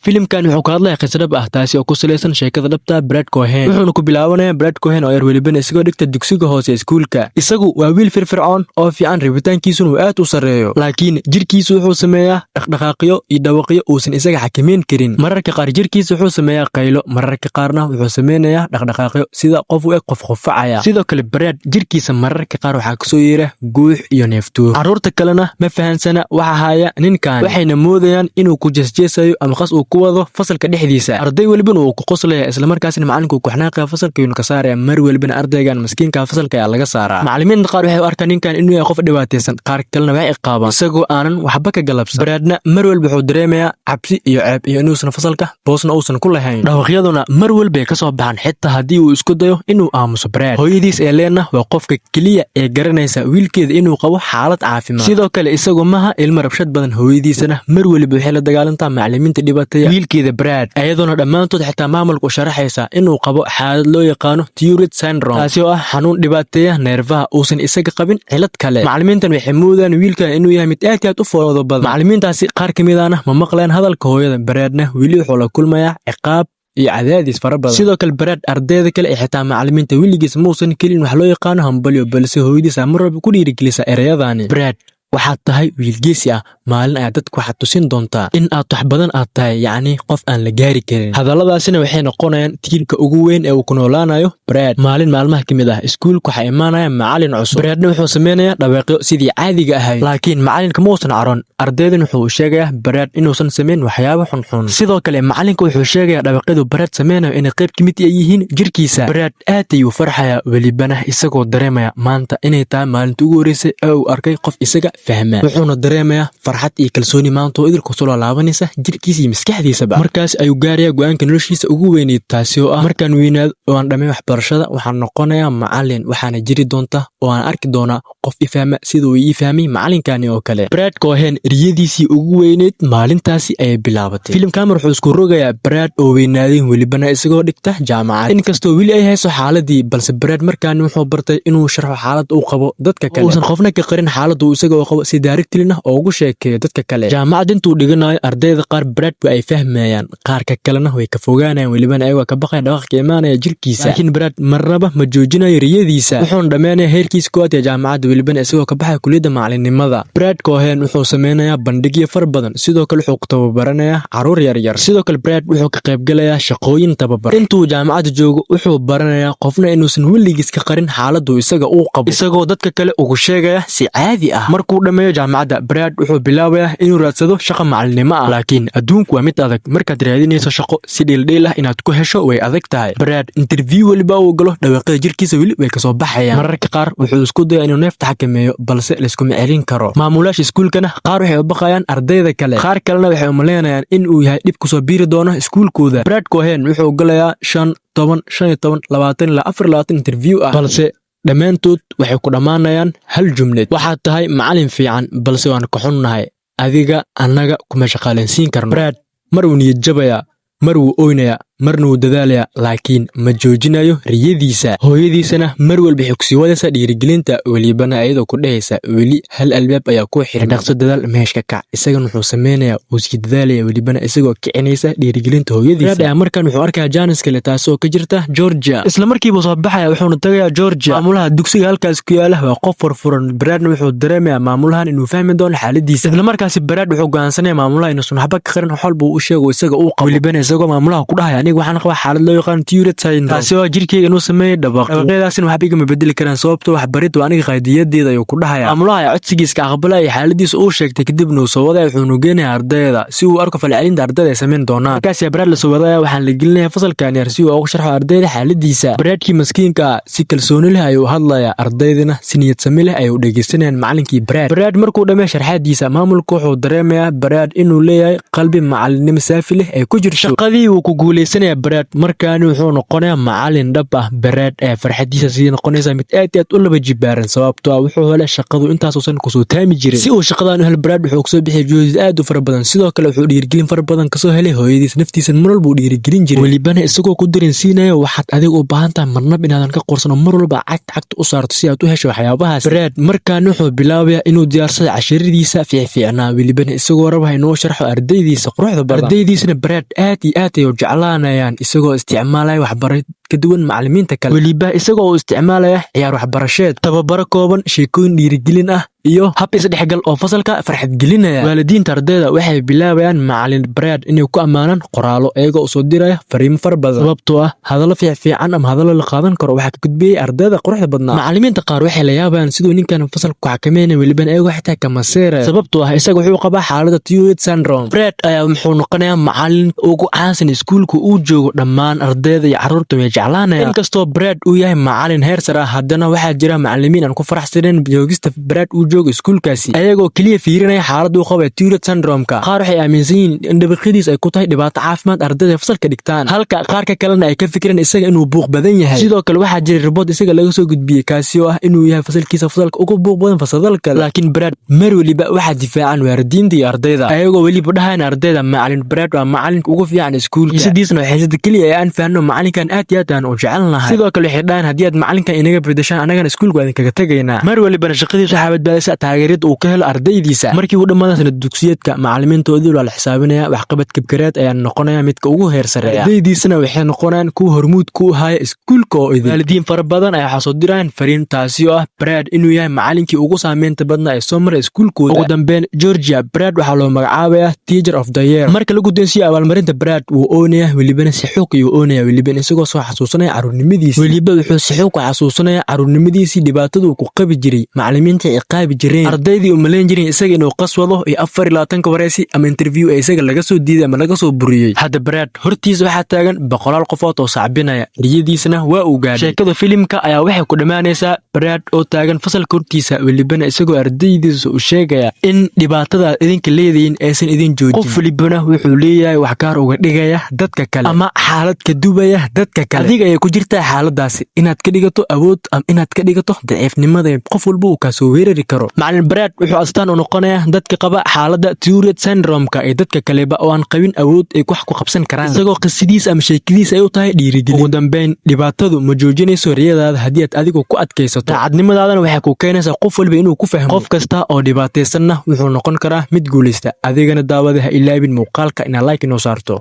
Filimkan wuxuu ka hadlaya qiso dhab ah, taasi oo ku salaysan sheekada dhabta Brad Cohen. Wuxuuna ku bilaabanayaa Brad Cohen oo yar, welibana isagoo dhigta dugsiga hoose iskuulka. Isagu waa wiil firfircoon oo fiican, rabitaankiisuna uu aad u sarreeyo, laakiin jirkiisu wuxuu sameeyaa dhaqdhaqaaqyo iyo dhawaqyo uusan isaga xakameyn karin. Mararka qaar jirkiisa wuxuu sameeyaa qaylo, mararka qaarna wuxuu sameynayaa dhaqdhaqaaqyo sida qof u eg qof qufacaya. Sidoo kale Brad jirkiisa mararka qaar waxaa kasoo yeera guux iyo neeftuur. Carruurta kalena ma fahansana waxa haya ninkan, waxayna moodayaan inuu ku jeesjeesayo ama qas uu ku wado fasalka dhexdiisa. Arday welibana uu ku qoslaya, islamarkaasna macalinku ku xanaaqaya, fasalka yuuna ka saaraya. Mar welibana ardaygan maskiinka fasalka ayaa laga saaraa. Macallimiinta qaar waxay u arkaan ninkan inuu yahay qof dhibaataysan, qaar kalena waxay iqaabaan isagoo aanan waxba ka galabsan. Bradna mar walba wuxuu dareemayaa cabsi iyo ceeb iyo inuusan fasalka boosna uusan ku lahayn. Dhawaqyaduna mar walbay ka soo baxaan, xitaa haddii uu isku dayo inuu aamuso. Brad hooyadiis ee Leenna waa qofka keliya ee garanaysa wiilkeeda inuu qabo xaalad caafimaad. Sidoo kale isagu maha ilmo rabshad badan, hooyadiisana mar weliba waxay la dagaalantaa macallimiinta dhibaataya wiilkeeda Brad, iyadoona dhammaantood xitaa maamulka u sharaxaysa inuu qabo xaalad loo yaqaano Tourette syndrome, taasi oo ah xanuun dhibaateeya neerfaha, uusan isaga qabin cilad kale. Macallimiintan waxay moodaan wiilkan inuu yahay mid aad iyo aad u foodo badan. Macallimiintaasi qaar ka mid ahna ma maqleen hadalka hooyada. Bradna weli wuxuu la kulmayaa ciqaab iyo cadaadis fara badan. Sidoo kale Brad ardayda kale ee xitaa macallimiinta weligiis muusan kelin wax loo yaqaano hambalyo, balse hooyadiisa mar walba ku dhiirigelisa ereyadaani: "Brad, waxaad tahay wiil geesi ah. Maalin ayaa dadku waxaad tusin doontaa in aad wax badan aad tahay, yacni qof aan la gaari karin." Hadalladaasina waxay noqonayaan tiirka ugu weyn ee uu ku noolaanayo Brad. Maalin maalmaha ka mid ah iskuulka waxaa imaanaya macallin cusub. Bradna wuxuu sameynayaa dhawaaqyo sidii caadiga ahayd, laakiin macallinka ma uusan caron. Ardaydan wuxuu sheegayaa Brad inuusan samayn waxyaabo xunxun. Sidoo kale macallinka wuxuu sheegayaa dhawaaqyadu Brad sameynayo inay qayb ka mid ay yihiin jirkiisa. Brad aad ayuu farxayaa, welibana isagoo dareemaya maanta inay tahay maalinta ugu horreysay ee uu arkay qof isaga fahma. Wuxuuna dareemayaa farxad iyo kalsooni maanta oo idilku soo laabanaysa jirkiisa iyo maskaxdiisaba. Markaas ayuu gaarayaa go'aanka noloshiisa ugu weyneyd, taasi oo ah: "Markaan weynaado oo aan dhammayn waxbarashada, waxaan noqonayaa macallin, waxaana jiri doonta oo aan arki doonaa qof i fahma sida uu ii fahmay macallinkani oo kale." Brad Cohen riyadiisii ugu weyneyd maalintaasi ayay bilaabatay. Filimkan wuxuu isku rogayaa Brad oo weynaaday, welibana isagoo dhigta jaamacad. Inkastoo weli ay hayso xaaladii, balse Brad markaani wuxuu bartay inuu sharxo xaalad uu qabo dadka kale, uusan qofna ka qarin xaaladda uu isaga oo qabo, si directly na oo ugu sheekeeyo dadka kale. Jaamacad intuu dhiganayo, ardayda qaar Brad wa ay fahmayaan, qaarka kalena way ka fogaanayaan, welibana ayagoo ka baqaya dhawaqa imaanaya jirkiisa. Laakiin Brad marnaba ma joojinayo riyadiisa. Wuxuuna dhammaynaya heerkiisa koowaad ee jaamacadda, welibana isagoo ka baxaya kuliyadda macalinimada. Brad Cohen wuxuu sameynayaa bandhigyo far badan. Sidoo kale wuxuu tababaranayaa caruur yaryar. Sidoo kale Brad wuxuu ka qaybgalayaa shaqooyin tababar. Intuu jaamacadda joogo, wuxuu baranayaa qofna inuusan weligiis ka qarin xaaladdu isaga uu qabo, isagoo dadka kale ugu sheegaya si caadi ah. Markuu dhammeeyo jaamacadda, Brad wuxuu bilaabayaa inuu raadsado shaqo macalinimo ah, laakiin adduunku waa mid adag. Markaad raadinayso shaqo, si dhiildhiil ah inaad ku hesho way adag tahay. Brad interview weliba uu galo, dhawaaqyada jirkiisa weli way kasoo baxayaan. Mararka qaar wuxuu isku daya inuu neefta xakameeyo, balse layskuma celin karo. Maamulayaasha iskuulkana qaar waxay u baqayaan ardayda kale, qaar kalena waxay umaleynayaan in uu yahay dhib kusoo biiri doono iskuulkooda. Brad Cohen wuxuu galayaa 5, 10, 15, 20 ilaa 24 interview ah, balse dhammaantood waxay ku dhammaanayaan hal jumlad: "Waxaad tahay macallin fiican, balse waan ka xunnahay, adiga annaga kuma shaqaalaysiin karno." Brad mar wuu niyad jabayaa, mar wuu oynayaa, marna wuu dadaalayaa, laakiin ma joojinayo riyadiisa. Hooyadiisana mar walba waxay kusii wadaysaa dhiirigelinta, welibana ayadoo ku dhehaysa: "Weli hal albaab ayaa ku xiran, dhaqso dadaal, meesh ka kac." Isagana wuxuu sameynayaa, wuu sii dadaalaya, welibana isagoo kicinaysa dhiirigelinta hooyadiisa. Brad ayaa markan wuxuu arkayaa chance kale, taasoo ka jirta Georgia. Isla markiiba soo baxaya, wuxuuna tagayaa Georgia. Maamulaha dugsiga halkaas ku yaala waa qof furfuran. Bradna wuxuu dareemayaa maamulahan inuu fahmi doono xaaladiisa. Isla markaasi Brad wuxuu go'aansanaya maamulaha inuusan waxba ka qarin, wax walba uu u sheego isaga uu qabo, welibana isagoo maamulaha ku dhahaya: "Aniga waxaan qabaa xaalad loo yaqaan Tourette syndrome, taasi oo jirkeyga inuu sameeyey dhawaq. Dhawaqyadaasina waxba igama bedeli karaan, sababtoo waxbarid waa aniga qaadiyadeeda," ayuu ku dhahaya. Maamulaha ayaa codsigiisa ka aqbalaya xaaladiisa uu sheegtay. Kadibna uu soo wadaya, wuxuunu geenaya ardayda si uu arko falcelinta ardayda ay samayn doonaan. Markaas ayaa Brad la soo wadaya, waxaan la gelinaya fasalkan yar si uu ugu sharxo ardayda xaaladiisa. Bradkii maskiinka ah si kalsooni leh ayuu hadlaya, ardaydina si niyad sami leh ayuu dhegeysanayaan macalinkii Brad. Brad markuu dhammeey sharxaadiisa, maamulku wuxuu dareemayaa Brad inuu leeyahay qalbi macalinimo saafi leh ay ku jirto. Shaqadii wuu ku guuleysanaya. Guulaysanayaa Brad. Markaani wuxuu noqonayaa macalin dhab ah. Brad ee farxadiisa sii noqonaysa mid aad iyo aad u laba jibaaran, sababtoo ah wuxuu helay shaqadu intaasuusan kusoo taami jirin. Si uu shaqadan u hel, Brad wuxuu kusoo bixiyay juhdi aad u fara badan. Sidoo kale wuxuu dhiirigelin fara badan kasoo helay hooyadiis. Naftiisa mar walba uu dhiirigelin jiray, welibana isagoo ku dareensiinaya waxaad adiga u baahan tahay marnab inaadan ka qorsan oo mar walba cagta cagta u saarto si aad u hesho waxyaabahaas. Brad markaan wuxuu bilaabayaa inuu diyaarsado casharadiisa fiicfiicnaa, welibana isagoo raba inuu sharxo ardaydiisa quruxda badan. Ardaydiisana Brad aad iyo aad ay u jeclaanayaan, isagoo isticmaalaya waxbarid ka duwan macallimiinta kale, weliba isagoo uu isticmaalaya ciyaar waxbarasheed, tababaro kooban, sheekooyin dhiirigelin ah iyo hab isdhexgal oo fasalka farxad gelinaya. Waalidiinta ardayda waxay bilaabayaan macalin Brad inay ku ammaanaan qoraalo, iyagoo usoo diraya fariimo fara badan, sababtoo ah hadallo fiicfiican ama hadallo la qaadan karo waxaa ka gudbiyey ardayda quruxda badnaa. Macallimiinta qaar waxay la yaabayaan siduu ninkan fasalka ku xakameynaya, welibana iyagoo xitaa kamaseeraya, sababtoo ah isaga wuxuu qabaa xaaladda Tourette syndrome. Brad ayaa wuxuu noqonayaa macalin ugu caansan iskuulka uu joogo. Dhammaan ardayda iyo carruurta way jeclaanayaan. Inkastoo Brad uu yahay macalin heer sare ah, haddana waxaa jira macallimiin aan ku faraxsaneyn joogista Brad uu joogo iskuulkaasi, ayagoo keliya fiirinaya xaaladda uu qabo ee Tourette syndrome-ka. Qaar waxay aaminsan yihiin in dhabiqyadiis ay ku tahay dhibaato caafimaad ardayda fasalka dhigtaan, halka qaarka kalena ay ka fikireen isaga inuu buuq badan yahay. Sidoo kale waxaa jiray report isaga laga soo gudbiyey, kaasi oo ah inuu yahay fasalkiisa fasalka ugu buuq badan fasalada kale. Laakiin Brad mar weliba waxaa difaacan waalidiinta iyo ardayda, ayagoo weliba dhahayan ardayda macalin Brad waa macalinka ugu fiican iskuulka. Xiisadiisna waa xiisada keliya ee aan fahanno, macalinkan aad iyo aad aan u jecelnahay. Sidoo kale waxay dhahayan haddii aad macalinkan inaga bedeshaan, annagana iskuulka waa idinkaga tegaynaa. Mar welibana shaqadiisa waxaa badbaadaysa taageerada uu ka helo ardaydiisa. Markii uu dhammaada sanad dugsiyeedka, macalimiintoodii waa la xisaabinaya. Waxqabadka Brad ayaa noqonaya midka ugu heer sareeya, ardaydiisana waxay noqonayaan kuwa hormuud ku ahaya iskuulka oo idin. Waalidiin fara badan ayaa waxaa soo dirayaan fariin, taasi oo ah Brad inuu yahay macalinkii ugu saameynta badnaa ee soo maray iskuulkooda. Ugu dambeyn, Georgia, Brad waxaa loo magacaabayaa Teacher of the Year. Marka la guddoonsiiyo abaalmarinta, Brad wuu oonaya, welibana si xoog ayuu oonaya, welibana isagoo soo xasuusanaya carruurnimadiisi. Weliba wuxuu si xoog ku xasuusanaya carruurnimadiisii, dhibaataduu ku qabi jiray, macalimiinta ciqaabi jireen, ardaydii u malayn jireen isaga inuu qaswado, iyo 24-ka wareysi ama interview ee isaga laga soo diiday ama laga soo buriyey. Hadda Brad hortiisa waxaa taagan boqolaal qofood oo sacbinaya, riyadiisana waa uu gaadhay. Sheekada filimka ayaa waxay ku dhammaanaysaa Brad oo taagan fasalka hortiisa, welibana isagoo ardaydiisa u sheegaya in dhibaatadaad idinka leedihiin aysan idin joojin. Qof welibana wuxuu leeyahay wax gaar uga dhigaya dadka kale ama xaalad ka dubaya dadka kale. Adiga ayay ku jirtaa xaaladaasi inaad ka dhigato awood ama inaad ka dhigato daciifnimada qof walba uu kaasoo weerari karo. Macalin Brad wuxuu astaan u noqonayaa dadka qaba xaaladda Tourette syndrome-ka iyo dadka kaleba oo aan qabin awood ay wax ku qabsan karaan, isagoo qisadiisa ama sheekadiisa ay u tahay dhiirigelin. Ugu dambeyn, dhibaatadu ma joojinayso riyadaada haddii aad adigu ku adkaysato. Daacadnimadaadana waxay ku keenaysaa qof walba inuu ku fahmo. Qof kasta oo dhibaataysanna wuxuu noqon karaa mid guulaysta. Adigana, daawada, ha ilaabin muuqaalka inaad like inoo saarto.